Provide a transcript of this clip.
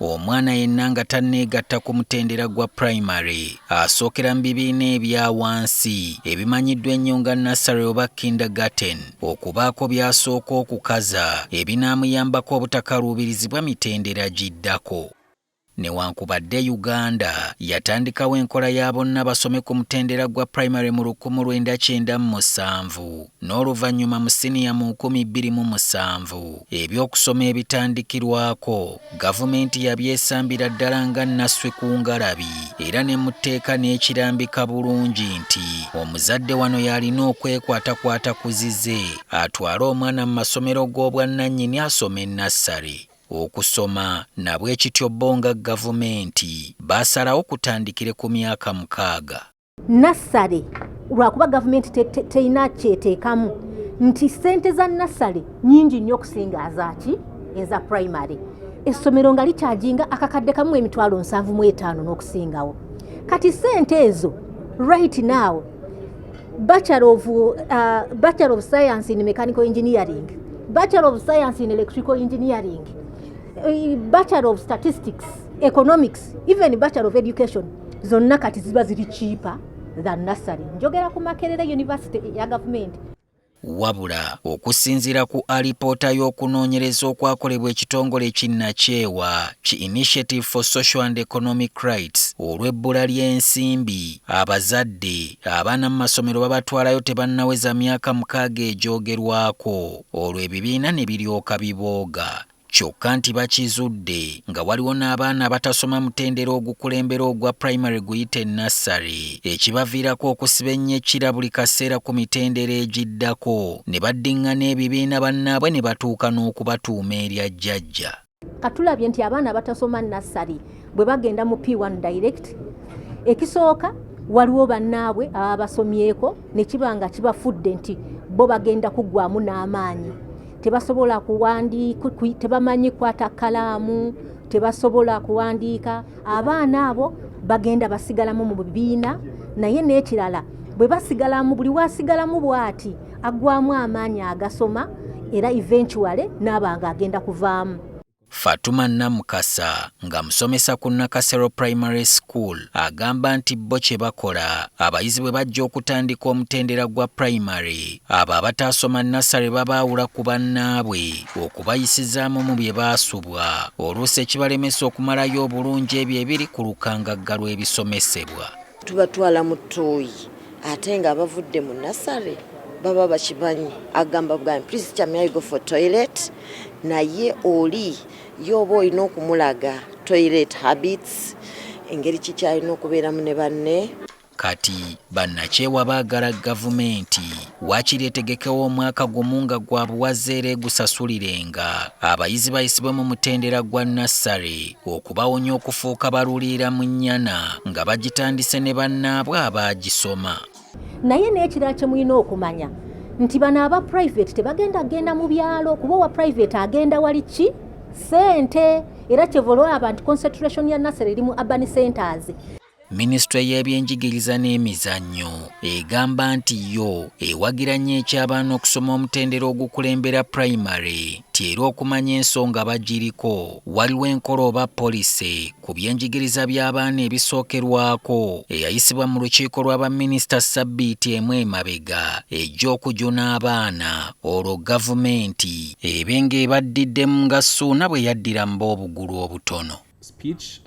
Omwana yenna nga tanneegatta ku mutendera gwa pulayimale asookera mu bibiina ebya wansi ebimanyiddwa ennyo nga nursery oba kindergarten okubaako by'asooka okukaza ebinaamuyambako obutakaluubirizibwa mitendera giddako. Newankubadde Uganda yatandikawo enkola ya bonna basome ku mutendera gwa pulayimale mu 1997 n'oluvannyuma mu siniya mu 2007, eby'okusoma ebitandikirwako gavumenti yabyesambira ddala nga nnasswi ku ngalabi era ne mu tteeka n'ekirambika bulungi nti omuzadde wano y'alina okwekwatakwata ku zize atwale omwana mu masomero g'obwannannyini asome nursery. Okusoma nabwe kityo bo nga gavumenti baasalawo kutandikire ku myaka 6. Nursery, lwakuba gavumenti terina kyeteekamu nti sente za nursery nyingi nnyo okusinga azaaki eza primary. Essomero nga likyajinga akakadde kamu 75,000 n'okusingawo. Kati sente ezo, right now Bachelor of Science in Mechanical Engineering, Bachelor of Science in Electrical Engineering, Bachelor of Statistics, Economics, even Bachelor of Education, zonna kati ziba ziri cheaper than nursery. Njogera ku Makerere University ya gavumenti. Wabula okusinziira ku alipoota y'okunoonyereza okwakolebwa ekitongole kinnakyewa ki Initiative for Social and Economic Rights, olw'ebbula ly'ensimbi, abazadde abaana mu masomero babatwalayo tebannaweza myaka 6 egyogerwako, olwo ebibiina ne biryoka bibooga. Kyokka nti bakizudde nga waliwo n'abaana abatasoma mutendera ogukulembera ogwa pulayimale guyite nursery, ekibaviirako okusiba ennyo ekira buli kaseera ku mitendera egiddako ne baddiŋŋana ebibiina bannaabwe ne batuuka n'okubatuuma erya jjajja. Katulabye nti abaana abatasoma nursery bwe bagenda mu P1 direct, ekisooka waliwo bannaabwe ababasomyeko ne kiba nga kibafudde nti bo bagenda kuggwamu n'amaanyi, tebasobola kuwandiika, tebamanyi kwata kalaamu, tebasobola kuwandiika. Abaana abo bagenda basigalamu mu bibiina. Naye n'ekirala, bwe basigalamu, buli wasigalamu bw'ati aggwamu amaanyi agasoma era eventually n'aba nga agenda kuvaamu. Fatuma Namukasa nga musomesa ku Nakasero Primary School agamba nti bo kye bakola, abayizi bwe bajja okutandika omutendera gwa primary, abo abataasoma nursery babaawula ku bannaabwe okubayisizaamu mu bye baasubwa, oluusi ekibalemesa okumalayo obulungi ebyo ebiri ku lukangagga lw'ebisomesebwa. Tubatwala mu ttooyi, ate nga abavudde mu nursery baba bakimanyi. Agamba bugambi, "Please teacher, may I go for toilet?" Naye oli ye oba olina okumulaga toilet habits, engeri kikyalina okubeeramu ne banne. Kati bannakyewa baagala gavumenti waakiri etegekewo omwaka gumu nga gwa buwaze era egusasulirenga abayizi bayisibwe mu mutendera gwa nursery okubawonya okufuuka baluliira mu nnyana nga bagitandise ne bannaabwe abaagisoma. Naye n'ekirala kye mulina okumanya nti bano aba private tebagenda genda mu byalo, kuba owa private agenda wali ki sente, era kyeva olwaba nti concentration ya nursery eri mu urban centers. Minisitule y'ebyenjigiriza n'emizannyo egamba nti yo ewagira nnyo eky'abaana okusoma omutendera ogukulembera pulayimale, ti era okumanya ensonga bagiriko waliwo enkola oba policy ku byenjigiriza by'abaana ebisookerwako eyayisibwa mu lukiiko lwa baminisita ssabbiiti emu emabega ejja okujuna abaana, olwo gavumenti ebe ng'ebaddiddemu nga Ssuuna bwe yaddira mu b'obugulu obutono. Speech.